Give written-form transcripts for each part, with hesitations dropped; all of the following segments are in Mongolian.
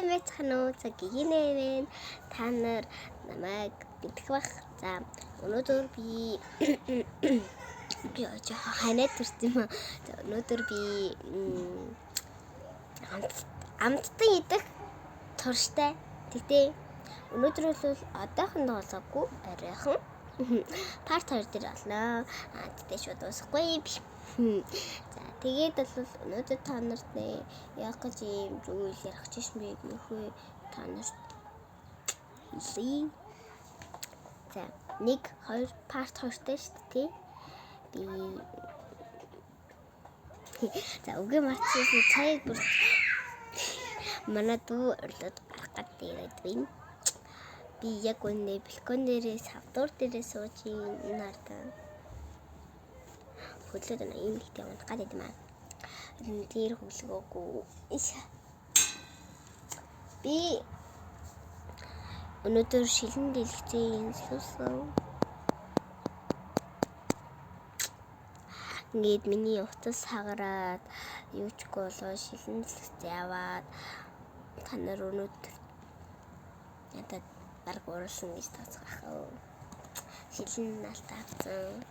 Сайн байцгаана уу? За гигинэ вэ? Та нар намайг мэдэх бах. За өнөөдөр би яа жоохон ханаад төрсөн юм аа. За өнөөдөр би амттан идэх турштай. Тэгтээ өнөөдөр бол одоохондоо болоогүй оройхон. Part 2 дээр болно. Аа тэгтээ шууд дуусахгүй. За тэгээд бол өнөөдөр та нарт яг гэж ийм зүйл ярих гэж бэ гэхүү та нарт хэлье. За 1 2 part 2-тай шүү дээ. Би за үгүй мартсан сая бүр манай дүү орлоод гарах гэдэг ирээд байна. Би яг үнэ балкон дээрээ савдуур дээрээ сууж энэ хардаа. Хөдлөөд байна. Ийм ихтэй унтах гэдэг юм аа. Тэр хөглөгөөгүй. Би өнөөдөр шилэн дэлгэцээ инслүүлсэн. Ингээд миний утас хагараад юучгүй болоо шилэн дэлгэцээ аваад та нар өнөөдөр надад баг уруулсан гэж тооцох аа. Шилэн налт авсан.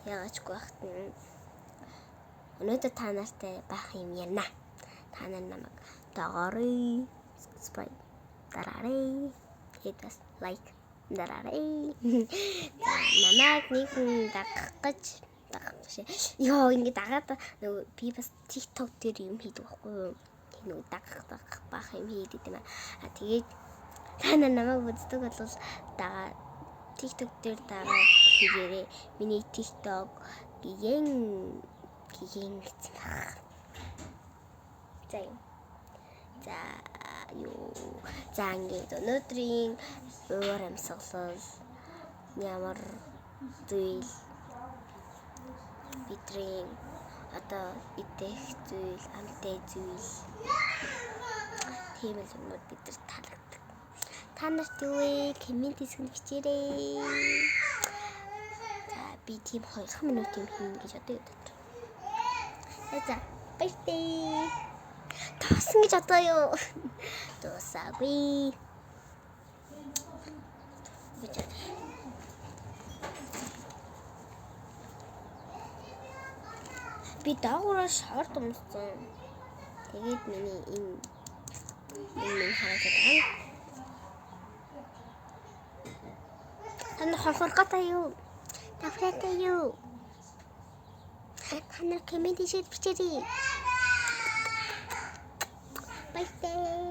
Яагаачгүй багт нь өнөөдөр та нартай баах юм ярина. Та нар намайг дагаарай, subscribe дараарай. Тэгээд бас лайк дараарай. За намайг нэгэн дагах гэж дагах биш. Йоо ингэ дагаад нөгөө би бас TikTok дээр юм хийдэг байхгүй юу? Тэг нөгөө дагах баах юм хийдэг юм аа. Тэгээд та нар намайг үздэг бол дагаа TikTok дээр дагаад хийгээрэй. Миний TikTok гигэн гэсэн баг. За юм. За юу. За ингээд өнөөдрийн уур амьсгалал ямар зүйл бидний одоо идэх зүйл, амтай зүйл тийм л юмнууд бидэрт таалагддаг. Та нарт юу вэ? Коммент хэсгэнд бичээрэй. За би тийм 2 минут юм хийнэ гэж одоо бодож. За баяртай. Дууссан гэж одоо юу? Дуусаагүй. Би доогоороо шорт өмссөн. Тэгээд миний энэ минь харагдаад байна. Та нар хонхорготой юу? Давхраатай юу? Та нар коммент хийгээд бичээрэй. Баяртай.